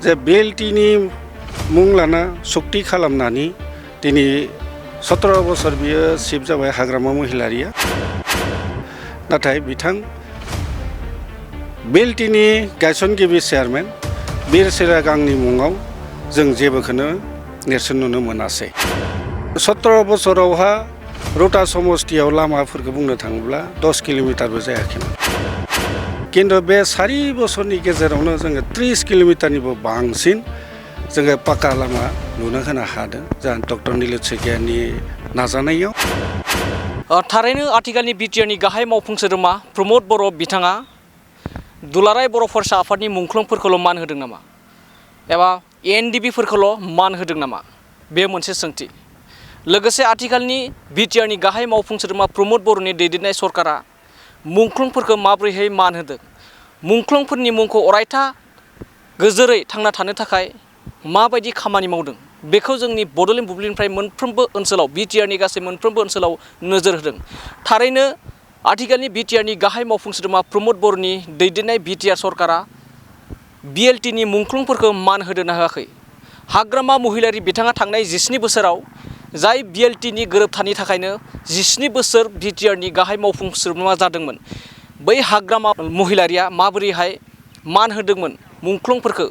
जे BLTनि मुं लाना सक्ति खालामनानै दिनै 17 बोसोर बियो चिफ जाबाय हाग्रामा महिलारिया नाथाय बिथां BLTनि गायसनगिरि चेयारमेन बिर सिरागांनि मुङाव जों जेबोखौनो नेरसोन नुनो मोनासै 17 बोसोरावहा रौता समस्तियाव लामाफोरखौ बुंनो थाङोब्ला 10 किल'मिटारबो जायाखैमोन किन्तु बे 4 बोसोरनि गेजेरावनो जोङो 30 किल'मिटारनिबो बांसिन जोङो पाका लामा लुनो होनो हादों जों डक्टर नीलोद सैकियानि नाजानायाव थारैनो आथिखालनि बिटिआरनि गाहाय मावफुं सोद्रोमा प्रमद बर' बिथाङा दुलाराय बर' फरायसा आफादनि मुंख्लंफोरखौल' मान होदों नामा एबा एनडिबिफोरखौल' मान होदों नामा बे मोनसे सोंथि लोगोसे आथिखालनि बिटिआरनि गाहाय मावफुं सोद्रोमा प्रमद बर'नि दैदेननाय सरकारा मुंख्लंफोरखौ माबोरैहाय मान होदों मुंख्लंफोरनि मुंखौ अरायथा गोजोरै थांना थानो थाखाय माबायदि खामानि मावदों बेखौ जोंनि बड'लेण्ड बुब्लिनिफ्राय मोनफ्रोमबो ओनसोलाव बिटिआरनि गासै मोनफ्रोमबो ओनसोलाव नोजोर होदों थारैनो आथिखालनि बिटिआरनि गाहाय मावफुं सोद्रोमा प्रमद बर'नि दैदेननाय बिटिआर सरकारा BLTनि मुंख्लंफोरखौ मान होदोंना होआखै हाग्रामा महिलारि बिथाङा थांनाय 17 बोसोराव जाय BLTनि गोरोबथानि थाखायनो 17 बोसोर बिटिआरनि गाहाय मावफुं सोद्रोमा जादोंमोन बै हाग्रामा महिलारिया माबोरैहाय मान होदोंमोन मुंख्लंफोरखौ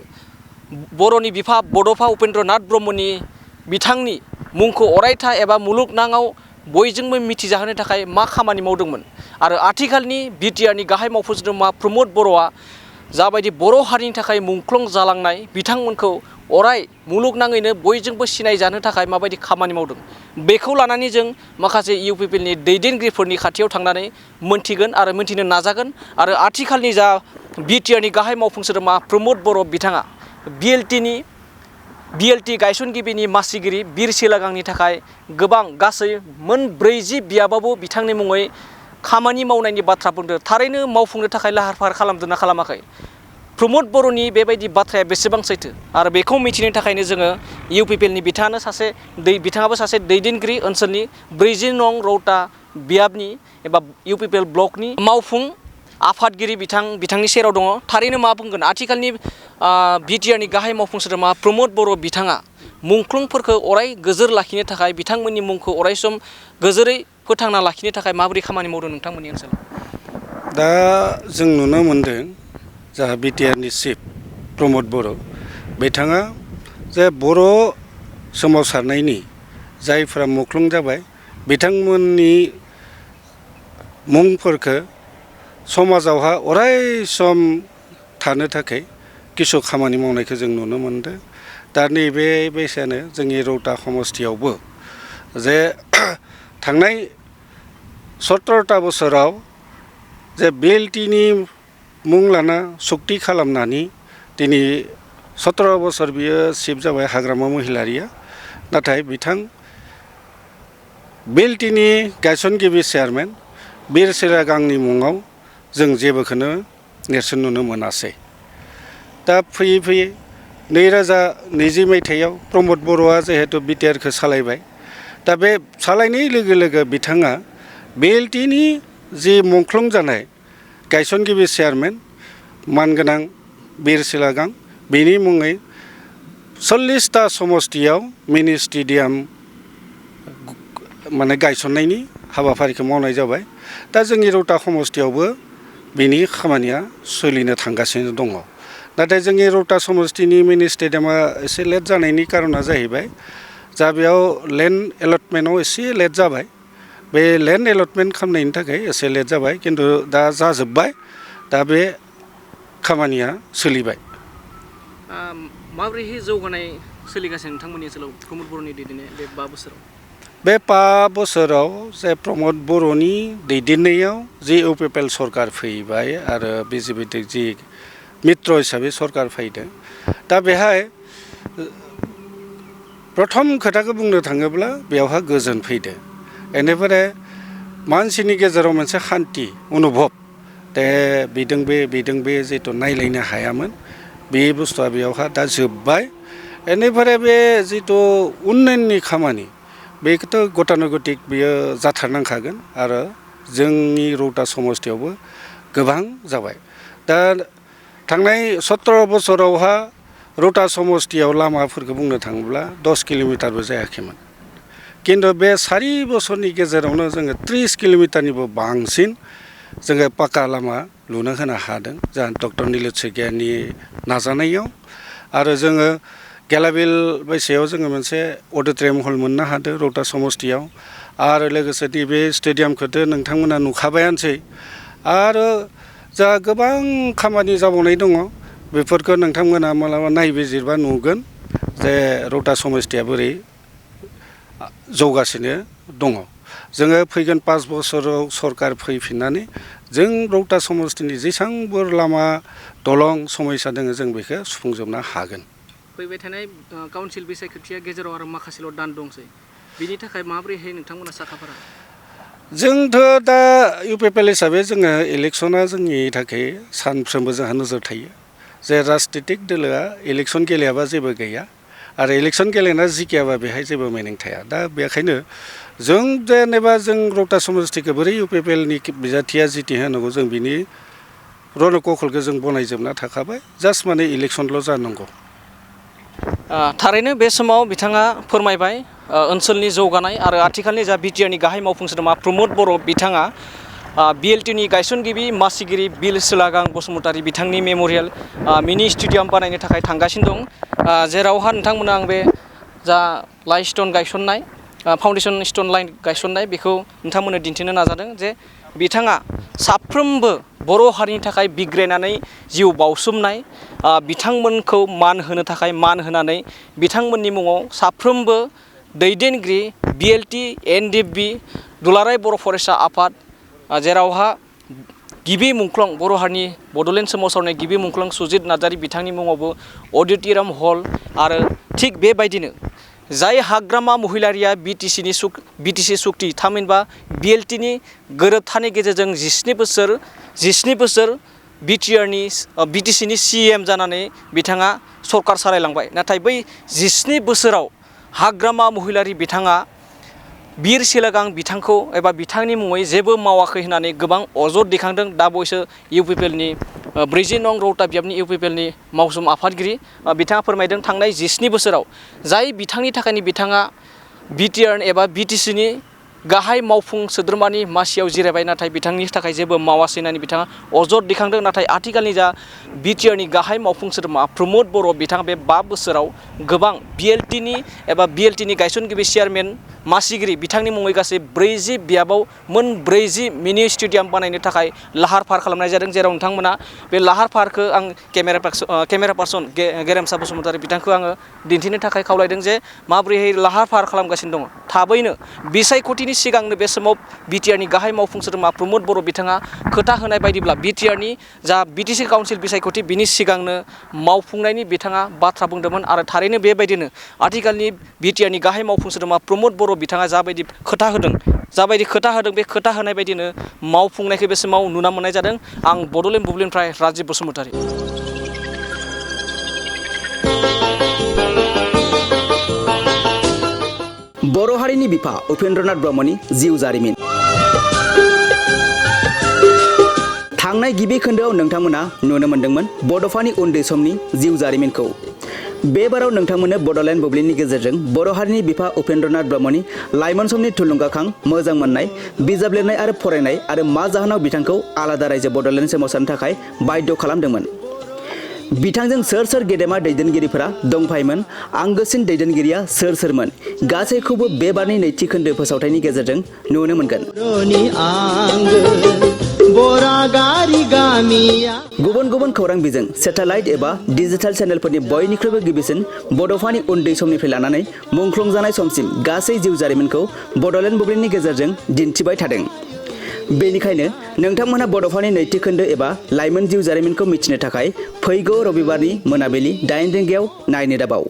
बर'नि बिफा बड'फा उपेन्द्र नाथ ब्रह्मनि बिथांनि मुंखौ अरायथा एबा मुलुगनाङाव बयजोंबो मिथिजाहोनो थाखाय मा खामानि मावदोंमोन आरो आथिखालनि बिटिआरनि गाहाय मावफुं सोद्रोमा प्रमद बर'आ जाबायदि बर' हारिनि थाखाय मुंख्लं जालांनाय बिथांमोनखौ अराय मुलुगनाङैनो बयजोंबो सिनायजानो थाखाय माबायदि खामानि मावदों बेखौ लानानै जों माखासे UPPLनि दैदेनगिरिफोरनि खाथियाव थांनानै मोनथिगोन आरो मोनथिनो नाजागोन आरो आथिखालनि जा बिटिआरनि गाहाय मावफुं सोद्रोमा प्रमद बर' बिथाङा BLT गायसनगिरिनि मासिगिरि बिर सिरागांनि थाखाय गोबां गासै मोन 40 बियाबाबो बिथांनि मुङै खामानि मावनायनि बाथ्रा बुंदों थारैनो मावफुंनो थाखाय लाहार फाहार खालामदोंना खालामाखै प्रमद बर'नि बेबायदि बाथ्राया बेसेबां सैथो आरो बेखौ मिथिनो थाखायनो जोङो UPPLनि बिथाङाबो सासे दैदेनगिरि ओनसोलनि 40 नं रौता बियाबनि एबा UPPL ब्लकनि मावफुं आफादगिरि बिथांनि सेराव दङ थारैनो मा बुंगोन आथिखालनि बिटिआरनि गाहाय मावफुं सोद्रोमा प्रमद बर' बिथाङा मुंख्लंफोरखौ अराय गोजोर लाखिनो थाखाय बिथांमोननि मुंखौ अरायसम गोजोरै फोथांना लाखिनो थाखाय माबोरै खामानि मावदों नोंथांमोननि ओनसोलाव दा जों नुनो मोनदों जा बिटिआरनि चिफ प्रमद बर' बिथाङा जे बर' सोमावसारनायनि जायफ्रा मुंख्लं जाबाय बिथांमोननि मुंफोरखौ समाजावहा अराय सम थानो थाखाय किसु खामानि मावनायखौ जों नुनो मोनदों दा नैबे बैसानो जोंनि रौता समस्तियावबो जे थांनाय 17ता बोसोराव जे BLTनि मुं लाना सक्ति खालामनानै दिनै 17 बोसोर बियो चिफ जाबाय हाग्रामा महिलारिया नाथाय बिथां BLTनि गायसनगिरि चेयारमेन बिर सिरागांनि मुङाव जों जेबोखौनो नेरसोन नुनो मोनासै दा फैयै फैयै 2020 मायथाइयाव प्रमद बर'आ जिहेतु बिटिआरखौ सालायबाय दा बे सालायनाय लोगो लोगो बिथाङा BLTनि जि मुंख्लं जानाय गायसनगिरि चेयारमेन मानगोनां बिर सिरागां बेनि मुङै 40ता समस्तियाव मिनि स्टेडियाम माने गायसननायनि हाबाफारिखौ मावनाय जाबाय दा जोंनि रौता समस्तियावबो बेनि खामानिया सोलिनो थांगासिनो दङ नाथाय जोंनि रौता समस्तिनि मिनि स्टेडियामा एसे लेट जानायनि कारना जाहैबाय जा बेयाव लेन्ड एलटमेन्टआव एसे लेट जाबाय बे लेन्ड एलटमेन्ट खालामनायनि थाखाय एसे लेट जाबाय किन्तु दा जाजोब्बाय दा बे खामानिया सोलिबाय माबोरैहाय जौगानाय सोलिगासिनो नोंथांमोननि ओनसोलाव प्रमद बर'नि दैदेननाय बे 5 बोसोराव बे 5 बोसोराव जे प्रमद बर'नि दैदेननायाव जि UPPL सरकार फैबाय आरो BJP जि मित्र हिसाबै सरकार फैदों दा बेहाय प्रथम खोथाखौ बुंनो थाङोब्ला बेयावहा गोजोन फैदों बेनिफ्राय मानसिनि गेजेराव मोनसे शान्ति अनुभब दे बेदों बे जितु नायलायनो हायामोन बे बुस्थुआ बेयावहा दा जोब्बाय बेनिफ्राय बे जितु उन्नयननि खामानि बेखौथ' गतानुगतिक बियो जाथारनांखागोन आरो जोंनि रौता समस्तियावबो गोबां जाबाय दा थांनाय 17 बोसोरावहा रौता समस्तियाव लामाफोरखौ बुंनो थाङोब्ला 10 किल'मिटारबो जायाखैमोन किन्तु बे 4 बोसोरनि गेजेरावनो जोङो 30 किल'मिटारनिबो बांसिन जोङो पाका लामा लुनो होनो हादों जोंहा डक्टर नीलोद सेगियानि नाजानायाव आरो जोङो गेलाबिल बैसायाव जोङो मोनसे अडिट'रियाम हल मोननो हादों रौता समस्तियाव आरो लोगोसे नैबे स्टेडियामखौथ' नोंथांमोना नुखाबायानोसै आरो जा गोबां खामानि जाबावनाय दङ बेफोरखौ नोंथांमोना मालाबा नायबिजिरबा नुगोन जे रौता समस्तिया बोरै जौगासिनो दङ जोङो फैगोन 5 बोसोराव सरकार फैफिननानै जों रौता समस्तिनि जेसांबो लामा दलं समस्या दङ जों बेखौ सुफुंजोबनो हागोन फैबाय थानाय काउन्सिल बिसायख'थिया गेजेराव आरो माखासेल' दान दंसै बिनि थाखाय माबोरैहाय नोंथांमोना साखाफारा जोंथ' दा UPPL हिसाबै जोङो इलेक्सना जोंनि थाखाय सानफ्रोमबो जोंहा नोजोर थायो जे राजनितिक दोलोआ इलेक्सन गेलेयाबा जेबो गैया आरो इलेक्सन गेलेना जिखियाबा बेहाय जेबो मिनिं थाया दा बेखायनो जों जेनेबा जों रौता समस्तिखौ बोरै UPPL नि बिजाथिया जिति होनांगौ जों बिनि रनक'खलखौ जों बनायजोबना थाखाबाय जास्ट माने इलेक्सनल' जानांगौ थारैनो बे समाव बिथाङा फोरमायबाय ओनसोलनि जौगानाय आरो आथिखालनि जा बिटिआरनि गाहाय मावफुं सोद्रोमा प्रमद बर' बिथाङा BLTनि गायसनगिरि मासिगिरि बिल सिलागां बसुमतारी बिथांनि मेम'रियेल मिनि स्टेडियाम बानायनो थाखाय थांगासिनो दं जेरावहा नोंथांमोना आं बे जा लाइट स्टन गायसननाय फाउन्डेसन स्टन लाइन गायसननाय बेखौ नोंथांमोननो दिन्थिनो नाजादों जे बिथाङा साफ्रोमबो बर' हारिनि थाखाय बिग्रायनानै जिउ बाउसोमनाय बिथांमोनखौ मान होनो थाखाय मान होनानै बिथांमोननि मुङाव साफ्रोमबो दैदेनगिरि BLT NDB दुलाराय बर' फरायसा आफाद जेरावहा गिबि मुंख्लं बर' हारिनि बड'लेण्ड सोमावसारनाय गिबि मुंख्लं सुजित नार्जारी बिथांनि मुङावबो अडिट'रियाम हल आरो थिग बेबायदिनो जाय हाग्रामा महिलारिया BTC सुक्ति थामहिनबा BLTनि गोरोबथानि गेजेरजों 17 बोसोर BTCनि CM जानानै बिथाङा सरकार सालायलांबाय नाथाय बै 17 बोसोराव हाग्रामा महिलारि बिथाङा बिर सिलागां बिथांखौ एबा बिथांनि मुङै जेबो मावाखै होननानै गोबां अजद दैखांदों दा बयसो UPPLनि 40 नं रौता बियाबनि UPPLनि मावसुम आफादगिरि बिथाङा फोरमायदों थांनाय 17 बोसोराव जाय बिथांनि थाखायनो बिथाङा BTR एबा BTCनि गाहाय मावफुं सोद्रोमानि मासियाव जिरायबाय नाथाय बिथांनि थाखाय जेबो मावासै होननानै बिथाङा अजद दैखांदों नाथाय आथिखालनि जा BTRनि गाहाय मावफुं सोद्रोमा प्रमद बर' बिथाङा बे 5 बोसोराव गोबां BLTनि गायसनगिरि चेयारमेन मासिगिरि बिथांनि मुङै गासै 40 बियाबाव मोन 40 मिनि स्टेडियाम बानायनो थाखाय लाहार फाहार खालामनाय जादों जेराव नोंथांमोना बे लाहार फाहारखौ आं केमेरा पार्सन गेरेमसा बसुमतारी बिथांखौ आङो दिन्थिनो थाखाय खावलायदों जे माबोरैहाय लाहार फाहार खालामगासिनो दङ थाबैनो बिसायख'थिनि सिगांनो बे समाव BTRनि गाहाय मावफुं सोद्रोमा प्रमद बर' बिथाङा खोथा होनाय बायदिब्ला BTRनि जा BTC काउन्सिल बिसायख'थि बिनि सिगांनो मावफुंनायनि बिथाङा बाथ्रा बुंदोंमोन आरो थारैनो बेबायदिनो आथिखालनि BTRनि गाहाय मावफुं सोद्रोमा प्रमद बर' बिथाङा जाबायदि खोथा होदों बे खोथा होनाय बायदिनो मावफुंनायखौ बे समाव नुना मोननाय जादों आं बड'लेण्ड बुब्लिनिफ्राय राजिब बसुमतारी बर' हारिनि बिफा उपेन्द्रनाथ ब्रह्मनि जिउ जारिमिन थांनाय गिबि खोन्दोआव नोंथांमोना नुनो मोन्दोंमोन बड'फानि उन्दै समनि जिउ जारिमिनखौ बेबाराव नोंथांमोननो बड'लेण्ड बुब्लिनि गेजेरजों बर' हारिनि बिफा उपेन्द्रनाथ ब्रह्मनि लाइमोन समनि थुलुंगाखां मोजां मोननाय बिजाब लिरनाय आरो फरायनाय आरो मा जाहोनाव बिथांखौ आलादा रायजो बड'लेण्ड सोमावसारनो थाखाय बाध्य खालामदोंमोन बिथांजों सोर गेदेमा दैदेनगिरिफोरा दंफायोमोन आंगोसिन दैदेनगिरिया सोरमोन गासैखौबो बे बारनि नैथि खोन्दो फोसावथायनि गेजेरजों नुनो मोनगोन गुबुन खौरां बिजों सेटेलाइट एबा डिजिटेल चेनेलफोरनि बयनिख्रुइबो गिबिसिन बड'फानि उन्दै समनिफ्राय लानानै मुंख्लं जानाय समसिम गासै जिउ जारिमिनखौ बड'लेण्ड बुब्लिनि गेजेरजों दिन्थिबाय थादों बेनिखायनो नोंथांमोनहा बड'फानि नैथि खोन्दो एबा लाइमोन जिउ जारिमिनखौ मिथिनो थाखाय फैगौ रबिबारनि मोनाबिलि 8 रिंगायाव नायनो दाबाव।